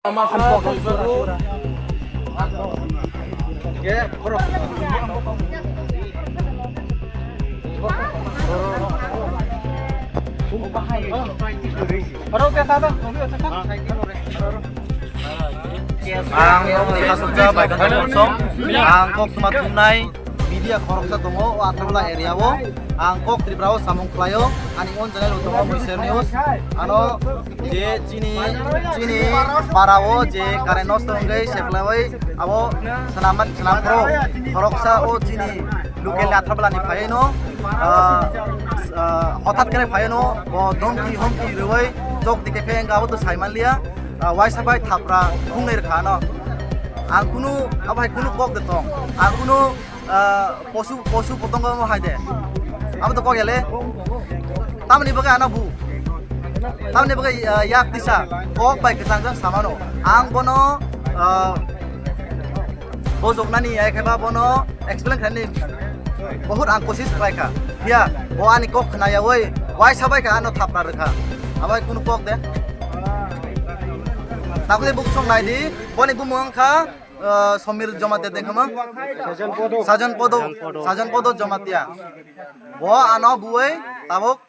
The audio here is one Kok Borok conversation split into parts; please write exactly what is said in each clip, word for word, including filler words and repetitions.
Ang Lekha Sukja Baikantha Monsong, ang kok tuma thumnai media khoroksa tongo o Atharmala area o, ang kok Tripura o samung khlaio, ani own channel o tongo Mwisher News, ano je chini, chini para o je current nosto wngwi seplaiwi abo swnamman, swnamphuru khoroksa o chini local ni Atharmala ni phaiwi no, ah, ah, hothat khe phaiwi no bo dhomki homki rwui chok dikhe phe wngkha abo to saimanliya. Ah, waisa bai thapra khungnai rwkha ano. Ang kunu, abo hai kunu kok de tong. Ang kunu, ah, posu, posu potongo mo hai de. Abo to kok yale. Tamni bagwi ano bu. Tamni bagwi, ah, yak tisa. Kok bai kwchang jang samano. Ang bono, ah, bojoknani, ai khe ba bono explain khlainani bahut ang kosis khlai kha. Phiya, bo ani kok khna yaui, waisa bai kha ano thapra rwkha. Abai kunu kok de. Takle buk song nai di, boni bumung wng kha, ah, Somir Jamatia de khama. Sajon Podo, Sajon Podo Jamatia. Bo ano buai tabuk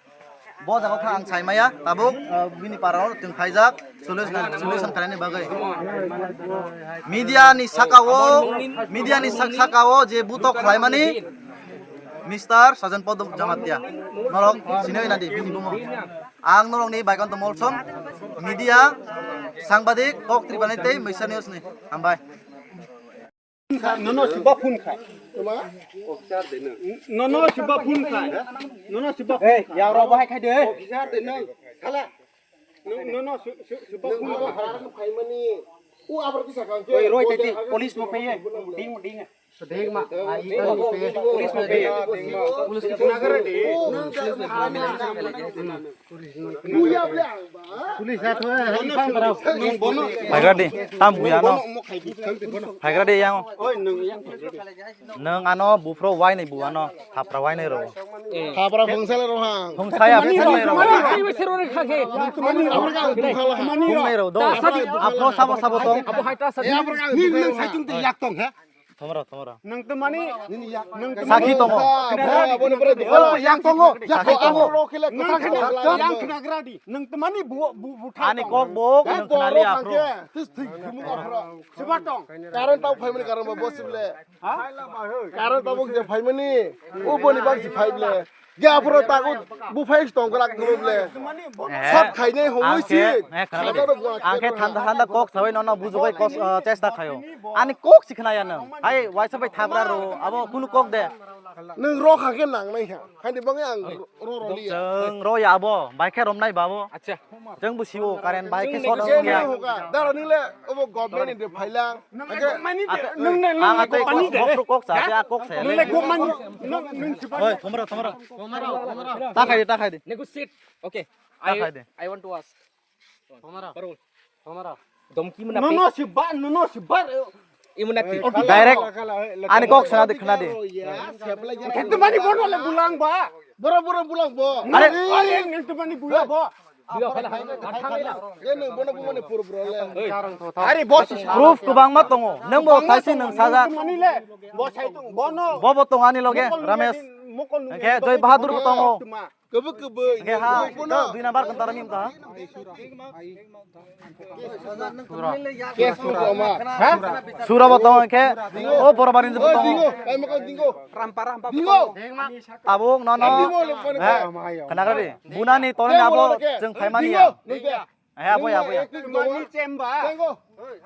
bo jaga kha ang sai maya, tabuk, ah, bini para o chwng phaijak solution, solution khlaini bagwi. Media ni saka o, media ni sak-, saka o je butok khlaimani, Mister Sajon Podo Jamatia. Norok sinoi nadi bini bumo. Ang norok ni Baikantha Monsong, media, sangbadik, kok Tripura ni tei Mwisher News ni. Hambai. Nono siba phone khai. Nono siba phone khai. Nono siba phone khai. Hey, ya ro bahai khai de. Officer de nang. Khala. Nono siba phone khai. Phaimani. U abar kisa kang. Oi, roi tei police mo peye. Ding, ding. Police mo peye. Police mo peye. Police ke phone khai. Police atho hai bang bro. Phaigra di, tam buya no. Phaigra di yang. Nang ano bufro wai ni buano, thapra wai ni ro. Thapra phungsale ro hang. Phungsaya phungnai ro. Phungnai ro do. Aphro sabo sabo tong. Ni nang saichung te yak tong ha. Thomro, thomro. Nang to mani, nang to sakhi mani tongo. Yang tongo. Sakhi tongo. Nang khna gradi. Nang to mani bu bu bu. Ani kok bo nang khna li aphro. Tis thik khumung aphro. Siba tong. Current tau phaimani current bo bosible. Ha? Current tau je phaimani. O boni bak si phaible. Ge aphro tago buphai tong grak guru ble. Sat khainai hongwi si. Ang khe thanda thanda kok sabai nono bujugoi kok, ah, chesta khayo. Ani kok si khnaya nang. Hai waisa bai thapra ro abo kunu kok de. Nang ro kha khe nang nai kha. Hani bangai ang ro ro liya. Chwng ro ya abo bai khe romnai babo. Acha. Chwng busiwo current bai khe sot wngya. Dara nile obo government ni de phailang. Nang nang nang kok sa ya kok sa. Nang kok mani. Nang nang. Oi thomra thomra. Ta khai de ta khai de. Negotiate. Okay. Ta khai de. I want to ask. Thomra. Parul. Thomra. Domki muna. No no si ba no no si ba. Imunati. Direct. Ani kok sana de khna de. Khete mani bono le bulang ba. Boro boro bulang bo. Are. Are khete mani bulang bo. Are boss. Proof kwbangma tongo. Nwng bo thaisi nwng sajak. Bo bo tongo ani loge, Ramesh. Hwnkhe Joy Bahadur bo tongo. Hwnkhe ha, dui number kwntaro mim ta. Sura bo tongo hwnkhe. O Borobari bo tongo. Tabuk nono. Khnagra di. Bunani tongni abo chwng phaimani ya. He abo ya abo ya. Mani chemba.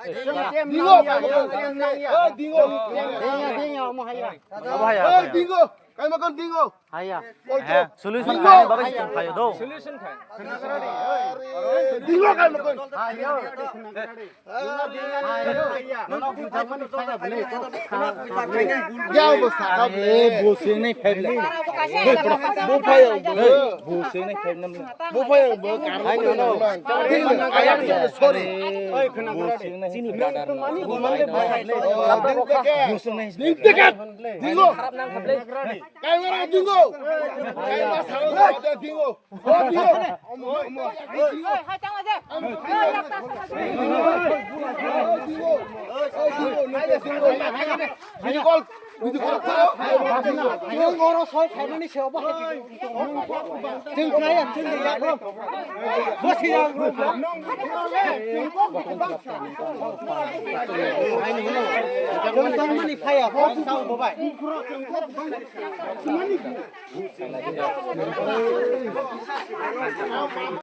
Chemba. Dingo. Dingo. Abo ya. Dingo. Kaimakon dingo. Haya. He solution khai bagwi chwng phaio do. Solution khai. Dingo kaimakon. Yao bo sakha ble. Bo sing nai phai ble. Bo phai ang bo. Bo sing nai phai nam. Bo phai ang bo. Ai no no. Sorry. Bo sing nai. Chini brother. Bo sing nai. Ning tekat. Dingo. Kharap nang khablai. Kaimara dingo. Kaimara salo dingo. Dingo. Omo omo. Dingo. Chwng oro sol khaimani se obo hai. Chwng khlaiya, chwng de ya. Bo se ya. Chwng tongmani phaiya, bo chwng bo bai.